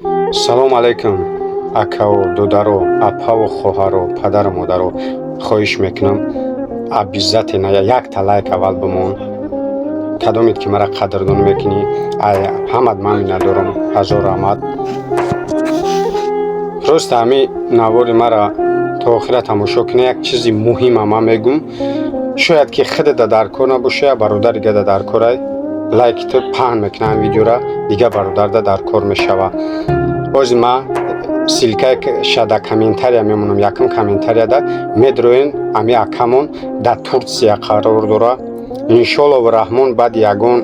Салом алайкум, акао, додаро, апаву хоҳаро, падару модаро. Хоҳиш мекунам, обязательно якта лайк аввал бимон. Кадомед ки мара қадрдонӣ мекунӣ, ай ҳамат ман миннатдорам, ҳазор раҳмат. Просто ҳами навори мара то охира тамошо кунӣ. Як чизи муҳима ман мегӯм, шояд ки худата дар кор набоша, я бародари гада дар корай. Лайки ту паҳн мекунам ҳамин видеора, дигар бародарда дар кор мешава. Ҳозир ман ссылкаша да комментария мемонам, якум комментарияда медроен. Ами акамон дар Турсия қарор дора. Иншолло раҳмон, баъди ягон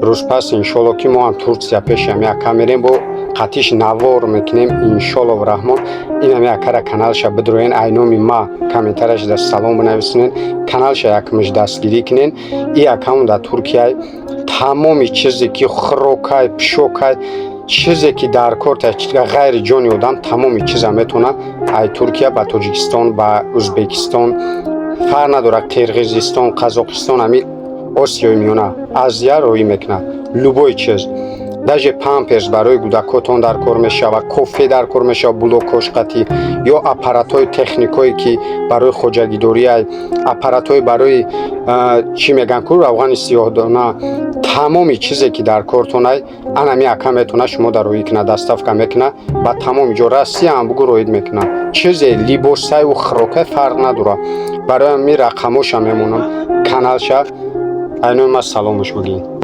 рӯз пас, иншолло, ки мо ҳам Турсия пеши ами ака мерем, бо қатиш навор мекунем, иншолло раҳмон. Ин ами акара каналша бидроен, ай номи ма комментарияш да салом бинависонен, каналша якмиш дастгирӣ кунен. И акамон дар Туркия тамоми чизе ки хӯрокай, пӯшокай, чизе ки дар кор ғайри ҷони одам, тамоми чиза метавонад ай Туркия ба Тоҷикистон, ба Ӯзбекистон, фарқ надорад, Қирғизистон, Қазоқистон, ами Осиёи Миёна, Азия роҳӣ мекунад. Любой чиз, даже памперс барои кӯдакотон дар кор мешавад, кофе дар кор мешавад, блокошқатӣ ё аппаратҳои техникое ки барои хоҷагидориай, аппаратҳои барои, чӣ мегӯянд ку, равғани сиёҳдона, тамоми чизе ки дар кортонай, анами ака метавонад шумо дар роҳӣ кунад, доставка мекунад ба тамоми ҷо. Россия ҳам бугӯ, роҳид мекунад. Чизе, либосаю хӯрокай, фарқ надорад. Барои ҳамин рақамоша мемонам, каналша. Айнои ма саломуш бигӯед.